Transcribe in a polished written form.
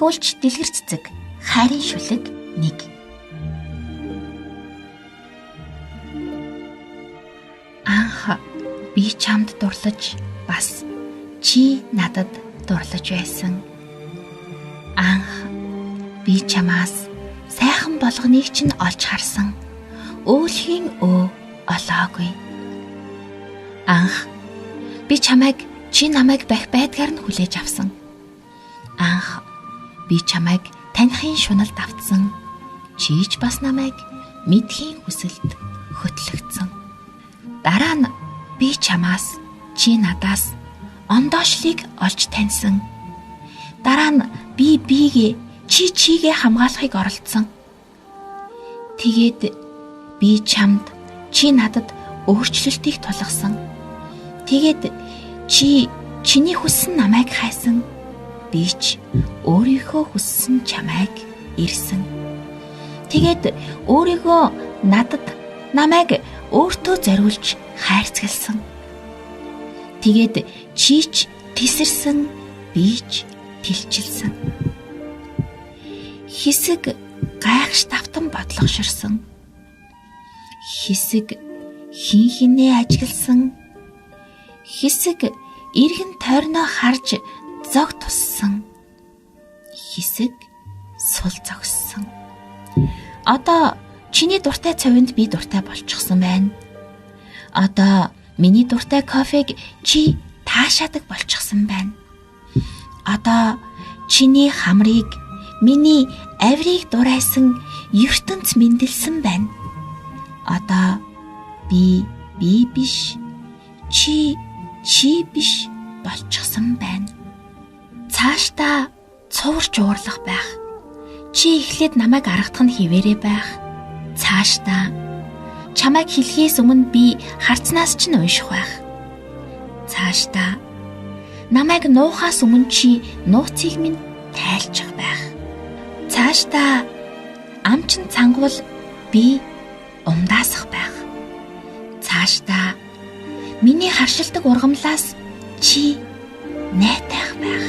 Сахиулч Дэлгэр цэцэг, хайрын шүлэг 1. Анх би чамд дурлаж, бас чи надад дурлаж байсан. Анх би чамаас сайхан болгоныг чинь олж харсан. Өөлхийн өө олоогүй. Анх би чамайг, чи намайг бах байдгаар нь хүлээж авсан. Анх би чамайг танихын шуналд автсан. Чи ч бас намайг мэдхийн хүсэлд хөтлөгдсөн. Дараа нь би чамаас, чи надаас ондоошлыг олж таньсан. Дараа нь би бигээ, чи чигээ хамгаалахыг оролдсон. Тэгээд би чамд, чи надад өөрчлөлтийг тулгасан. Тэгээд чи чиний хүссэн намайг хайсан. Би ч өөрийнхөө хүссэн чамайг ирсэн. Тэгээд өөрийгөө надад, намайг өөртөө зориулж хайрцагласан. Тэгээд чи ч тесэрсэн, би ч тэлчилсэн. Хэсэг гайхш тавтан бодлогоширсан. Хэсэг хин хинээ ажигласан. Хэсэг эргэн тойрноо харж зог туссан. Хэсэг сул зогссон. Одоо чиний дуртай цовинд би дуртай болчихсон байна. Одоо миний дуртай кофег чи таашаадаг болчихсон байна. Одоо чиний хамрыг, миний авирыг дурайсан ертөнц мэндэлсэн байна. Одоо би би биш, чи чи биш болчихсон байна. Цаашдаа цуварч уурлах байх. Чи эхлээд намайг аргадах нь хിവэрэ байх. Цаашдаа чамайг хэлхээс өмнө би харцнаас чинь унших байх. Цаашдаа намайг нуухаас өмнө чи нууцыг минь тайлчих байх. Цаашдаа ам чинь цангуул би умдаасах байх. Цаашдаа миний харшилдаг ургамлаас чи найтайх байх.